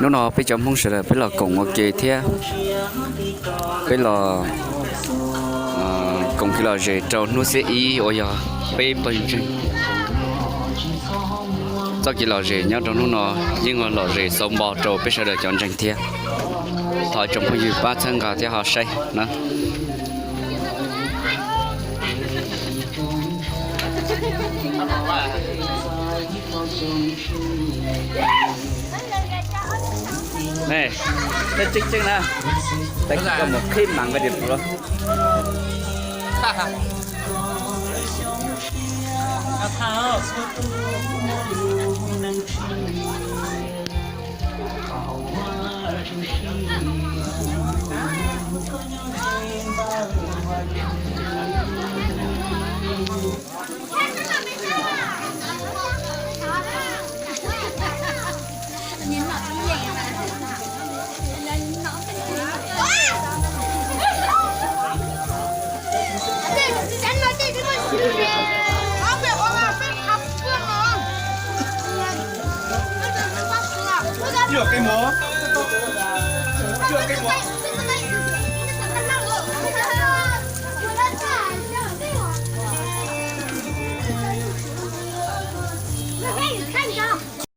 Hnub no peb cov Hmoob sawv daws peb los koom ua ke thiab peb los koom kev lom zem rau hnub xiab ib uas yog peb pawg ntseeg. Txoj kev lom zem nyob rau hnub no yeej lom zem xau npo rau peb sawv daws cov ntseeg thiab. Thov tsoom phooj ywg pab txhawb nqa thiab ho saib na. Tseeb tseeb na, mus qhib mas nqa dim los. Ua ke mus, ua ke mus.